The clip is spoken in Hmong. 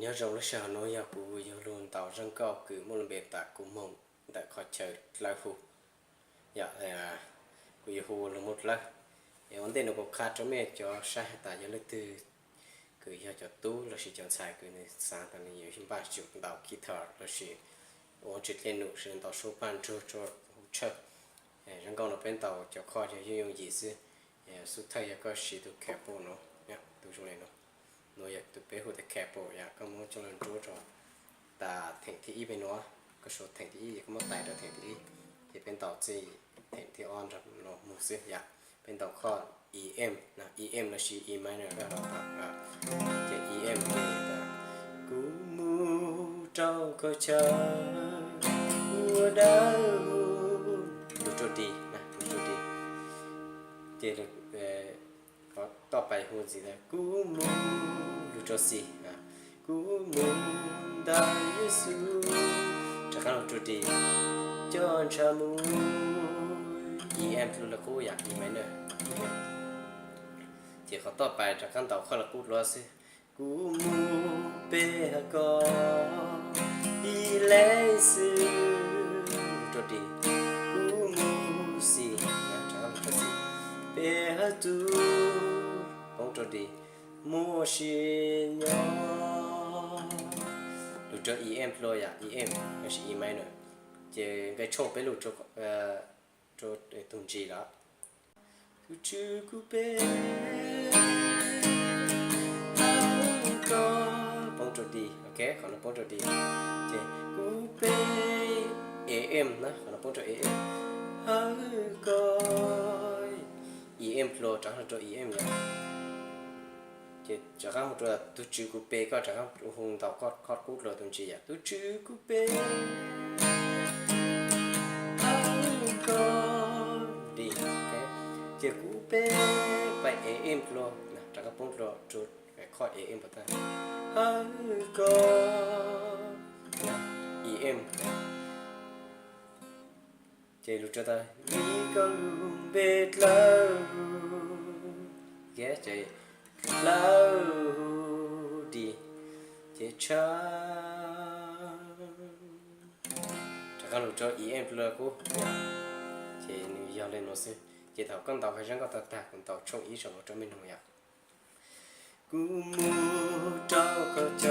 Nyob zoo lub sij hawm no yog kuv yuav lug ntaus zaj nkauj kws muaj lub npe tas Kuv Moog ntawm qhov chaw dlawb hu. Yog, kuv yuav hu lug muab dlawb. Es ua ntej no kuv qha rua mej cov saib has tas yog leej twg kws yog cov tub lossis cov ntxhais kws nws xaav tas nws yuav npaj tsum ntaus guitar lossis ua tsi dlej num, ntaus suab paj nruag rua hu tshawj. Zaj nkauj no peb ntaus cov chord yog yooj yooj yim xwb. Xub thawj yog koj siv tus capo no, tus zoo le no, no yog tus peb hu tas capo, yog koj muab coj lug nruab rua tas theem thib ib pem no, koj suav theem thib ib es koj muab tais rua theem thib ib, ces peb ntaus txij theem thib ob nrug no moog xwb yom. Peb ntaus chord E M, E M lossis E minor, ces E M ces tas, Kuv mus rau qhov chaw ua dawb huv, lug rua D, lug rua D. Ces qhov toj pais hu ntxiv tas, Kuv mus, lug rua C, Kuv mus ntawm Yexus, rov qaab lug rua D, coj ntshaw mus, E M dlua le qub yom, E minor. Ces qhov toj pais rov qaab ntaus chord le qub dlua xwb, Kuv mus pe hawm koj ib leeg xwb, lug rua D, Kuv mus C, rov qaab lug rua C, pe hawm tug, poob rua D, muaj sia nyob, lug rua E M dlua yom, E M lossis E minor. Ces nqe tshooj peb lug rua tug G lawm. Tus Tswv kuv pe hawm koj, poob rua D, ok, qhov no poob rua D. Ces kuv pe E M na, qhov no poob rua E M, hawm koj, E M dlua rov qaab lug rua E M yom. Ces rov qaab hu rua tus Tswv kuv pe koj, rov qaab hu ntaus chord qub dlua tus G yom, tus Tswv kuv pe hawm koj, D, ok. Ces kuv pe pais E M dlua, rov qaab poob dlua rua chord E M puas tag, hawm koj, E M. Ces lug rua tas, vim koj lub npe dlawb huv, ces dlawb huv D, ces tshawb, rov qaab lug rua E M dlua qub. Ces nws yog le nuav xwb. Ces thaum koj ntaus zaj nkauj tag tag, kuv ntaus tshooj ib zaug no rua mej noog yom. Kuv mus rau qhov chaw